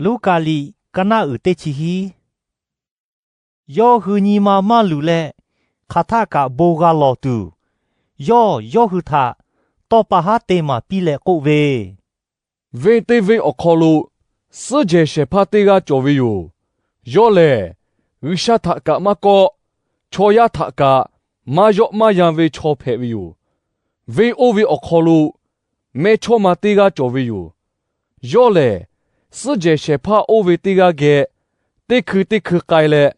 Luˉkaꞈ liꞈ ka naˆ uiˍ teˇ chi hiˉ. Yawˇ hui nyi ma maˇ luˬ leh, hk'aˬ htaˆ kaꞈ bon g'a lawˬ tuˬ, yawˇ yawˇ hui htaꞈ tawˇ pa haˉ te maˍ piˇ leh k'oˆ ve, Venˇ teˇ venˇ awˬ hk'aw lo suhˉ jehˬ shehˍ hpaˇ teˇ g'aˇ cawˬ ve yoˬ. Yawˇ lehˬ, G'uiˬsha htaꞈ kaꞈ maˇ kawˆ, chaw yaˇ htaꞈ kaꞈ maˇ yawˆ maˇ yan ve chaw hpehꞈ ve yoˬ. Venˇ oˇ ve awˬ hk'aw lo mehˇchawˇma teˇ g'aˇ cawˬ ve yoˬ. Yawˇ lehˬ, suhˉ jehˬ shehˍ hpaˇ oˇ ve teˇ g'aˇ geh teˇ hkui teˇ hkui k'ai leh,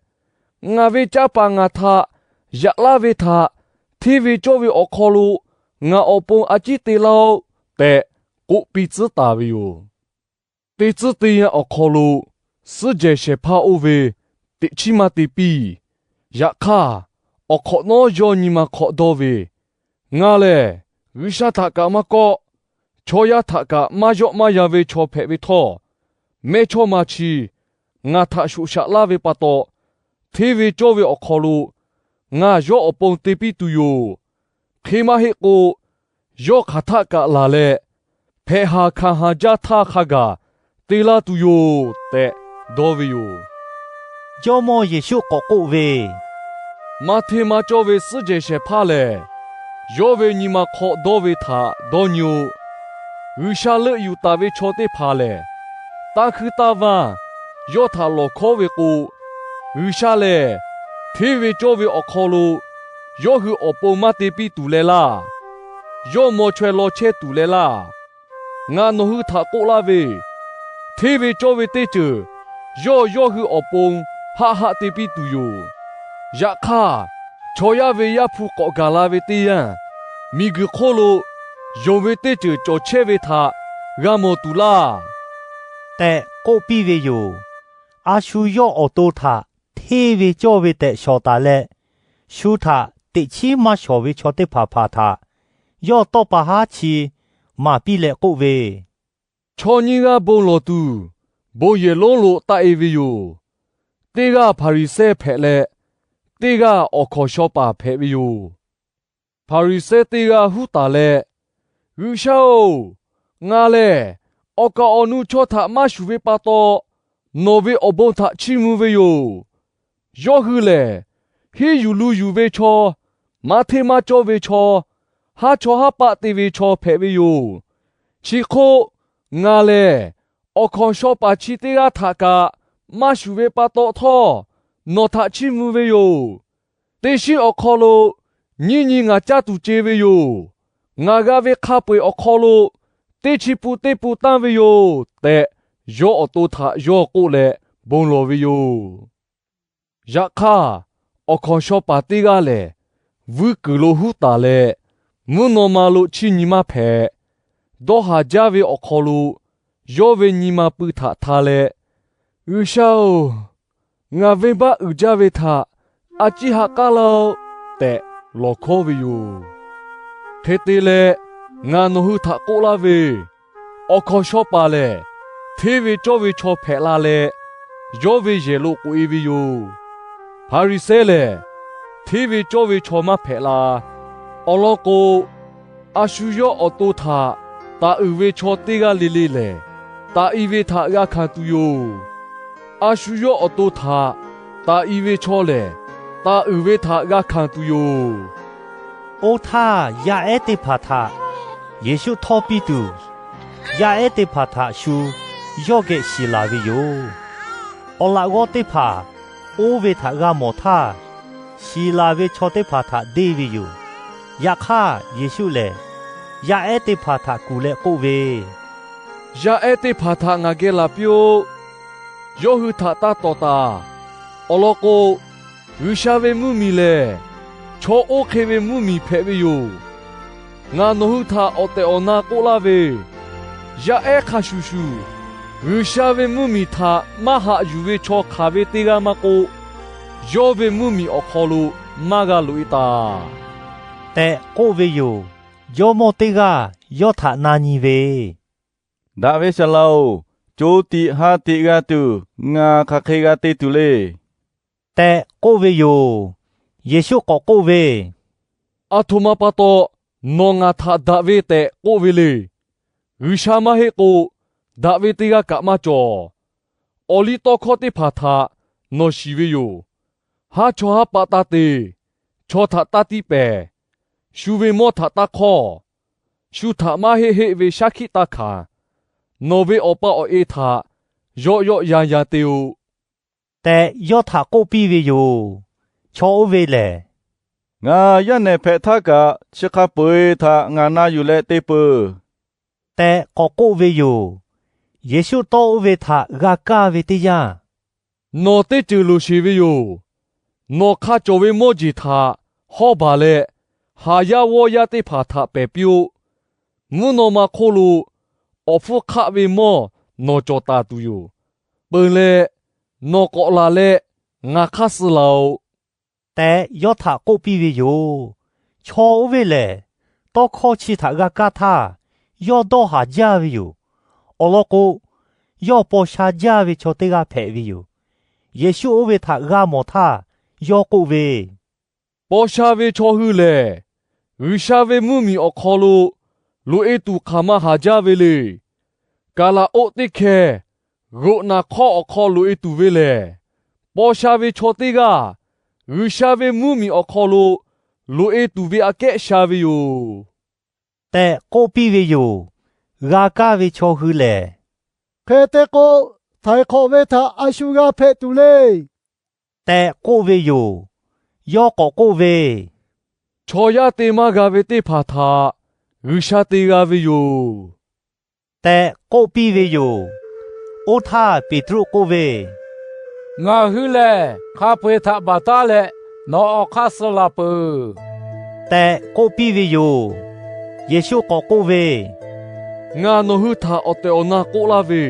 Ngaˬ ve canˇ paˍ ngaˬ htaꞈ yaꞈ laˇ ve htaꞈ hteˇ ve cawˇ ve awˬ hk'aw lo ngaˬ awˬ pon a ciˉ te laˇ-oˆ tehꞈ k'oˆ piˇ tcuhˉ taˍ ve yoˬ. Teˇ tcuhˉ teˇ yanˇ awˬ hk'aw lo suhˉ jehˬ shehˍ hpaˇ oˇ ve teꞈ chiˉ maˇ te piˇ. Yaꞈ hk'aˇ, awˬ hk'awꞈ nawˉ yawˇ nyi ma hk'awꞈ dawˇ ve, Ngaˬ lehˬ G'uiˬsha htaꞈ kaꞈ maˇ kawˆ, chaw yaˇ htaꞈ kaꞈ maˇ yawˆ maˇ yan ve chaw hpehꞈ ve htawˇ, mehˇchawˇma chi ngaˬ htaꞈ shoꞈ shaꞈ laˇ ve pa taw, hteˇ ve cawˇ ve awˬ hk'aw lo ngaˬ yawˇ awˬ pon te piˇ tuˬ yoˬ. Hk'e maˇ heˆ k'o, yawˇ hk'aˬ htaˆ kaꞈ laˬ leh, hpehꞈ haˍ hkanˍ haˍ jaˇ htaˇ hk'a gaˬ te laˇ tuˬ yoˬ tehꞈ dawˇ ve yoˬ. Jawˇmawˇ Yeˍsuˆ k'awꞈ k'oˆ ve, Maˇ hteˇ maˇ cawˇ ve suhˉ jehˬ shehˍ hpaˇ lehˬ, yawˇ ve nyi ma hk'aw dawˇ ve htaꞈ dawˇ nyi-o. G'uiˬsha leuˆ yuˬ taˍ ve chaw teˇ hpaˍ lehˬ, tanˇ hkuinˇ tanˇ vanˇ yawˇ htaꞈ lawˬ hkawˉ ve k'o, G'uiˬsha lehˬ hteˇ ve cawˇ ve awˬ hk'aw lo yawˇ hui awˬ pon maˇ te piˇ tuˬ leh laˇ. Yawˇ maw chaweh law chehˇ tuˬ leh laˇ. Ngaˬ nawˬ hui htaꞈ k'oˆ laˇ ve, hteˇ ve cawˇ ve teˇ ceuˬ yawˇ yawˇ hui awˬ pon haˆ haˆ te piˇ tuˬ yoˬ. Yaꞈ hk'aˇ, chaw yaˇ ve Yaˇ hpu k'awꞈ gaˬ la ve teˇ yanˇ, miˬguiˬ hk'oˆ lo yonˍ ve teˇ ceuˬ cawˬ chehˇ ve htaꞈ g'a mawˬ tuˬ laˇ tehꞈ k'oˆ piˇ ve yoˬ. A shu yawˇ awˬ to htaꞈ hteˇ ve cawˇ ve tehꞈ shawˍ taˍ leh, shu htaꞈ teꞈ chiˉ maˇ shawˍ ve chaw teˇ hpaˍ hpaˍ htaꞈ yawˇ tawˇ pa haˉ chi maˍ piˇ leh k'oˆ ve, Chaw nyiˇ g'aˇ bon lawˬ tuˬ, bon yehˬ lonˉ lo taˆ-e ve yoˬ. Teˇ g'aˇ Hpaˍriˍsehˇ hpehꞈ leh, teˇ g'aˇ awˬ hkawnˍ shaw paˍ hpehꞈ ve yoˬ. Hpaˍriˍsehˇ teˇ g'aˇ huˉ taˍ leh, G'uiˬsha-oˬ, ngaˬ lehˬ awˬ kaˍ awˬ nu chaw htaꞈ maˇ shuˍ ve pa taw, nawˬ ve awˬ bon htaꞈ chiˇ mvuh ve yoˬ. Yawˇ hui lehˬ, hiˉ yuˬ lu yuˬ ve chaw, maˇ hteˇ maˇ cawˇ ve chaw, haˉ chawˇ haˉ paˆ te ve chaw hpehꞈ ve yoˬ. Chi hk'oˆ ngaˬ lehˬ, awˬ hkawnˍ shaw paˍ chi teˇ g'aˇ htaꞈ kaꞈ maˇ shuˍ ve pa taw htawˇ, nawˬ htaꞈ chiˇ mvuh ve yoˬ. Teˇ shinˉ awˬ hk'aw lo nyiˇ nyi ngaˬ caˇ tuˬ ce ve yoˬ. Ngaˬ g'a ve hk'a peu-eˬ awˬ hk'aw lo teˇ chi pun teˇ pun tanˇ ve yoˬ tehꞈ, yawˇ awˬ to htaꞈ yawˇ k'oˆ leh bon lawˬ ve yoˬ. Yaꞈ hk'aˇ, awˬ hkawnˍ shaw paˍ teˇ g'aˇ lehˬ, vuiˇ kuiˬ lo huˉ taˍ leh, mvuhˇ naw ma lo chiˇ nyi maˇ hpehꞈ. Dawˇ haˍ jaˇ ve awˬ hk'aw lo yawˇ ve nyi ma pui htaꞈ hta leh, G'uiˬsha-oˬ, ngaˬ venˇbaˆ uiˍ jaˇ ve htaꞈ a ciˉ ha k'aˉ laˇ-oˆ tehꞈ lawˬ hkawˉ ve yoˬ. Hk'e te leh, ngaˬ nawˬ hui htaꞈ k'oˆ laˇ ve, awˬ hkawnˍ shaw paˍ lehˬ, hteˇ ve cawˇ ve chaw hpehꞈ la leh, yawˇ ve yehˬ lo k'oꞈ-e ve yoˬ. Hpaˍriˍsehˇ lehˬ, hteˇ ve cawˇ ve chaw maˇ hpehꞈ la. Awˬ lawn k'o, a shu yawˇ awˬ to htaꞈ taˍ uiˍ ve chaw teˇ g'aˇ le le lehˬ, taˍ i ve htaꞈ g'a hkanˍ tuˬ yoˬ. A shu yawˇ awˬ to htaꞈ taˍ i ve chaw lehˬ, taˍ uiˍ ve htaꞈ g'a hkanˍ tuˬ yoˬ. Oˇ htaˇ, yaˇ ehˉ teˇ hpaˍ htaꞈ Yeˍsuˆ htawˇ piˇ tuˬ, yaˇ ehˉ teˇ hpaˍ htaꞈ shu yawˇ geh shiˍ laˬ ve yoˬ. Awˬ laꞈ g'awˇ teˇ hpaˍ oˇ ve htaꞈ g'a mawˬ htaˇ, shiˍ laˬ ve chaw teˇ hpaˍ htaꞈ deˇ ve yoˬ. Yaꞈ hk'aˇ, Yeˍsuˆ lehˬ yaˇ ehˉ teˇ hpaˍ htaꞈ kuˬ leh k'oˆ ve, Yaˇ ehˉ teˇ hpaˍ htaꞈ ngaˬ geh laˬ piˇ-oˆ. Yawˇ hui htaꞈ taˇ tawˍ taˍ. Awˬ lawn k'o, G'uiˬsha ve mvuhˇmiˬ lehˬ, chaw oˇ hk'e ve mvuhˇmiˬ hpehꞈ ve yoˬ. Ngaˬ nawˬ hui htaꞈ awˬ tehˬ awˬ na k'oˆ laˇ ve, yaˇ ehˉ hk'a shuˍ shuˍ G'uiˬsha ve mvuhˇmiˬ htaꞈ maˇ haꞈ yuˬ ve chaw hk'aˬ ve teˇ g'aˇ maˇ k'oˆ, yawˇ ve mvuhˇmiˬ awˬ hk'aw lo maˇ g'a loꞈ-e taˍ tehꞈ k'oˆ ve yoˬ. Jawˇmawˇ teˇ g'aˇ yawˇ htaꞈ na nyi ve, Daꞈ ve saˍ laꞈ-oˬ, co tiꞈ ha tiꞈ g'a tuˬ ngaˬ hk'aˬ hk'e g'a te tuˬ le tehꞈ k'oˆ ve yoˬ. Yeˍsuˆ k'awꞈ k'oˆ ve, A htoꞈ ma pa taw nawˬ ngaˬ htaꞈ daꞈ ve tehꞈ k'oˆ ve le. G'uiˬsha maˇ heˆ k'o, daꞈ ve teˇ g'aˇ kaꞈ maˇ cawˬ. awˬ liˇ tawˇ hkawˇ teˇ hpaˍ htaꞈ nawˬ shiˍ ve yoˬ. Haˉ chawˇ haˉ paˆ taˇ te. Chaw htaꞈ taˇ tiˇ pehˍ. Shu ve mawˇ htaꞈ taˇ hk'awˇ. Shu htaꞈ maˇ heˆ heˆ ve shaˉ hkiˆ taˇ hkanˍ. Nawˬ ve awˬ pa awˬ e htaꞈ yawˆ yawˆ yan yan te-o tehꞈ, yawˇ htaꞈ k'oˆ piˇ ve yoˬ. Chaw oˇ ve lehˬ, Ngaˬ yaˇ nehˬ hpehꞈ htaˇ kaꞈ chi hk'a peu-eˬ htaꞈ ngaˬ na yuˬ leh te peuˬ tehꞈ k'awꞈ k'oˆ ve yoˬ. Yeˍsuˆ tawˇ oˇ ve htaꞈ g'a kaˇ ve teˇ yanˇ, Nawˬ teˇ ceuˬ loˍ sheˍ ve yoˬ. Nawˬ hk'a cawˬ ve mawˇ jeˬ htaꞈ hawˇ baˬ leh, haˍ yaˇ g'awˇ yaˇ teˇ hpaˍ htaꞈ pehˬ piˇ-oˆ. Mvuhˇ naw ma hk'oˆ lo awˬ hpfuhˇ hk'aˆ ve mawˇ nawˬ cawˬ taˍ tuˬ yoˬ. Peuˬ leh, nawˬ k'awꞈ laˬ leh ngaˬ hk'aˇ suh laˬ-oꞈ tehꞈ, yawˇ htaꞈ k'oˆ piˇ ve yoˬ. Chaw oˇ ve lehˬ, tawˇ hkawˇ chi htaꞈ g'a kaˇ htaˇ, yawˇ dawˇ haˍ jaˇ ve yoˬ. Awˬ lawn k'o, yawˇ paw sha jaˇ ve chaw teˇ g'aˇ hpehꞈ ve yoˬ. Yeˍsuˆ oˇ ve htaꞈ g'a mawˬ htaˇ, yawˇ k'oˆ ve, Paw sha ve chaw hui lehˬ, G'uiˬsha ve mvuhˇmiˬ awˬ hk'aw lo loꞈ-e tuˬ hk'aˬ ma haˍ jaˇ ve le. Kaˍlaˍoˆ teˇ hkeh g'oꞈ naˬ hk'awˇ awˬ hk'aw loꞈ-e tuˬ ve lehˬ, paw sha ve chaw teˇ g'aˇ G'uiˬsha ve mvuhˇmiˬ awˬ hk'aw lo loꞈ-e tuˬ ve aꞈ kehˉ sha ve yoˬ tehꞈ k'oˆ piˇ ve yoˬ. G'a kaˇ ve chaw hui lehˬ, Hk'e te k'o, htaiˍ hk'awꞈ ve htaꞈ a shu g'a hpehꞈ tuˬ le tehꞈ k'oˆ ve yoˬ. Yawˇ k'awꞈ k'oˆ ve, Chaw yaˇ te maˇ g'a ve teˇ hpaˍ htaꞈ G'uiˬsha te g'a ve yoˬ tehꞈ k'oˆ piˇ ve yoˬ. Oˇ htaˇ Peˍtruˆ k'oˆ ve, Ngaˬ hui lehˬ hk'a peu-eˬ htaꞈ baˬ taˉ leh nawˬ awˬ hk'aˇ suh laˬ peuˬ tehꞈ k'oˆ piˇ ve yoˬ. Yeˍsuˆ k'awꞈ k'oˆ ve, Ngaˬ nawˬ hui htaꞈ awˬ tehˬ awˬ na k'oˆ laˇ ve,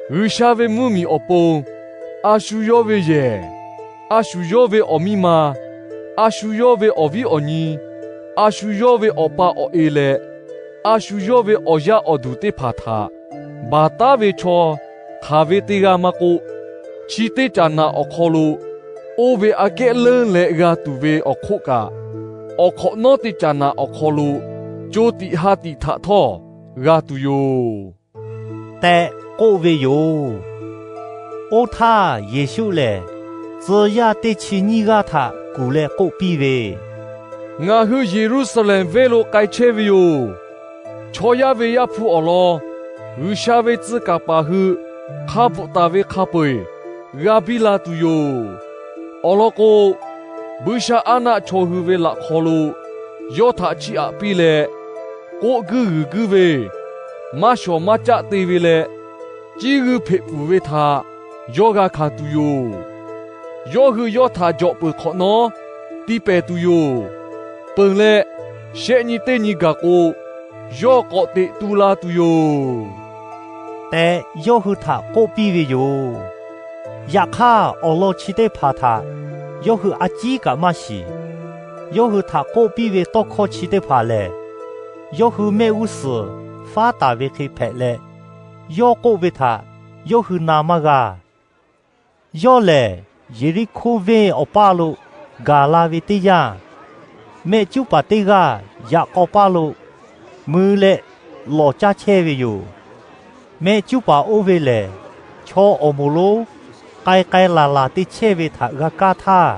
G'uiˬsha ve mvuhˇmiˬ awˬ pon a shu yawˇ ve yehˬ, a shu yawˇ ve awˬ miˇ ma, a shu yawˇ ve awˬ viˉ awˬ nyi, a shu yawˇ ve awˬ pa awˬ e leh a shu yawˇ ve awˬ yaˇ awˬ duˬ teˇ hpaˍ htaꞈ baˬ taˉ ve chaw hk'aˬ ve teˇ g'aˇ maˇ k'oˆ, chi teˇ caꞈ naꞈ awˬ hk'aw lo oˇ ve aꞈ kehˉ leuˉ leh g'a tuˬ ve awˬ hk'oˆ kaꞈ, awˬ hk'awꞈ nawˉ teˇ caꞈ naꞈ awˬ hk'aw lo co tiꞈ ha tiꞈ htaꞈ htawˇ g'a tuˬ yoˬ tehꞈ k'oˆ ve yoˬ. Oˇ htaˇ Yeˍsuˆ lehˬ, tcuh yaˇ teˇ chi nyiˇ g'aˇ htaꞈ kuˬ leh k'oˆ piˇ ve, Ngaˬ hui Yeˍruˆsaˍlehnˍ venˇ lo k'ai chehˇ ve yoˬ. Chaw yaˇ ve Yaˇ hpu awˬ lawn G'uiˬsha ve tcuh kaˍ paˍ hui hk'a bvuhꞈ taˍ ve hk'a peu-eˬ g'a biˇ la tuˬ yoˬ. Awˬ lawn k'o, buiˇshaˆaˉnaˆ chaw hui ve laꞈ hk'aw lo yawˇ htaꞈ chiˇ aꞈ piˇ leh, k'oˆ guiˇ g'uiˬ guiˇ ve, maˇ shawˍ maˇ caˆ te ve leh, ciˇ g'uiˇ hpeꞈ pfuhˍ ve htaꞈ yawˇ g'a hkanˍ tuˬ yoˬ. Yawˇ hui yawˇ htaꞈ jawꞈ peuˬ hk'awꞈ nawˉ tiˇ pehˍ tuˬ yoˬ. Peuˬ leh, shehˆ nyi teˇ nyi gaˬ k'o, yawˇ k'awꞈ teꞈ tu la tuˬ yoˬ tehꞈ, yawˇ hui htaꞈ k'oˆ piˇ ve yoˬ. Yaꞈ hk'aˇ, awˬ lawn chi teˇ hpaˍ htaꞈ yawˇ hui a ciˉ kaꞈ maˇ shiˍ. Yawˇ hui htaꞈ k'oˆ piˇ ve tawˇ hkawˇ chi teˇ hpaˍ lehˬ, yawˇ hui mehˆ g'uˇ suhˍ faˉ taˍ ve hk'e hpehꞈ leh, yawˇ k'oˆ ve htaꞈ yawˇ hui na maˇ g'a. Yawˇ lehˬ, Yeˍriˆhkoˇ venˇ awˬ paˇ lo gaˬ la ve teˇ yanˇ, mehˆ cuˉ paˍ teˇ g'aˇ yaꞈ k'aw paˇ lo mui leh lawˬ caˇ chehˇ ve yoˬ. Mehˆ cuˉ paˍ oˇ ve lehˬ, chaw awˬ moˍ lonˉ k'ai k'ai laˬ laˬ te chehˇ ve htaꞈ g'a kaˇ htaˇ,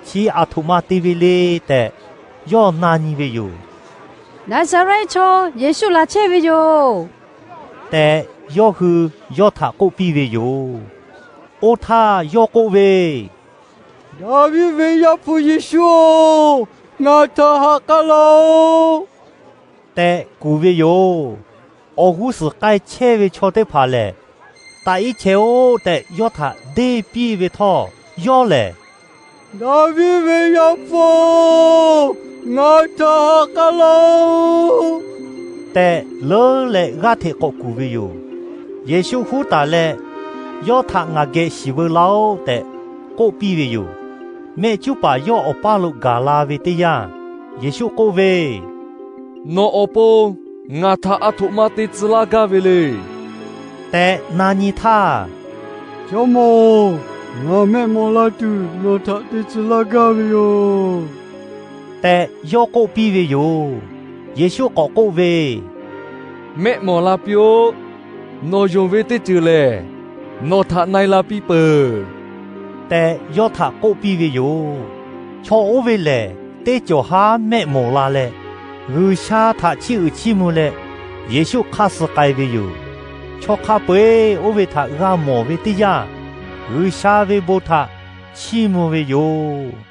chi aˬ htoꞈ ma te ve le tehꞈ, yawˇ na nyi ve yoˬ. Naˍzaˍrehˆ chaw Yeˍsuˆ laˬ chehˇ ve yoˬ tehꞈ, yawˇ hui yawˇ htaꞈ k'oˆ piˇ ve yoˬ. Oˇ htaˇ yawˇ k'oˆ ve, Daˍviˆ ve Yaˇ hpu Yeˍsuˆ-oˬ, ngaˬ htaꞈ ha k'aˉ laˇ-oˆ tehꞈ kuˬ ve yoˬ. Awˬ g'uˇ suhˍ k'ai chehˇ ve chaw teˇ hpaˍ lehˬ, Taꞈ iˉ chehˇ-oˆ tehꞈ yawˇ htaꞈ deˇ piˇ ve htawˇ, yawˇ lehˬ, Daˍviˆ ve Yaˇ hpu-oˬ, ngaˬ htaꞈ ha k'aˉ laˇ-oˆ tehꞈ, leuˉ leh g'aˇ hteꞈ k'awꞈ kuˬ ve yoˬ. Yeˍsuˆ huˉ taˍ leh, Yawˇ htaꞈ ngaˬ geh shiˍ veu laˇ-oˆ tehꞈ k'oˆ piˇ ve yoˬ. Mehˆ cuˉ paˍ yawˇ awˬ paˇ lo gaˬ la ve teˇ yanˇ, Yeˍsuˆ k'oˆ ve, Nawˬ awˬ pon ngaˬ htaꞈ aˬ htoꞈ ma te tcuh laˇ gaˇ ve le tehꞈ na nyi htaˇ, Jawˇmawˇ-oˬ, ngaˬ mehˆ mawˬ la tuˬ nawˬ htaꞈ te tcuh laˇ gaˇ ve yoˬ tehꞈ yawˇ k'oˆ piˇ ve yoˬ. Yeˍsuˆ k'awꞈ k'oˆ ve, Mehˆ mawˬ la piˇ-oˆ. Nawˬ yonˍ ve teˇ ceuˬ lehˬ, Nawˬ htaꞈ na e la piˇ peuˬ tehꞈ yawˇ htaꞈ k'oˆ piˇ ve yoˬ. Chaw oˇ ve lehˬ, teˇ cawˬ haˉ mehˆ mawˬ la leh, G'uiˬsha htaꞈ chiˇ uiˍ chiˇ mvuh leh, Yeˍsuˆ hk'aˇ suh k'ai ve yoˬ. Chaw hk'a peu-eˬ oˇ ve htaꞈ g'a mawˬ ve teˇ yanˇ, G'uiˬsha ve bon htaꞈ chiˇ mvuh ve yoˬ.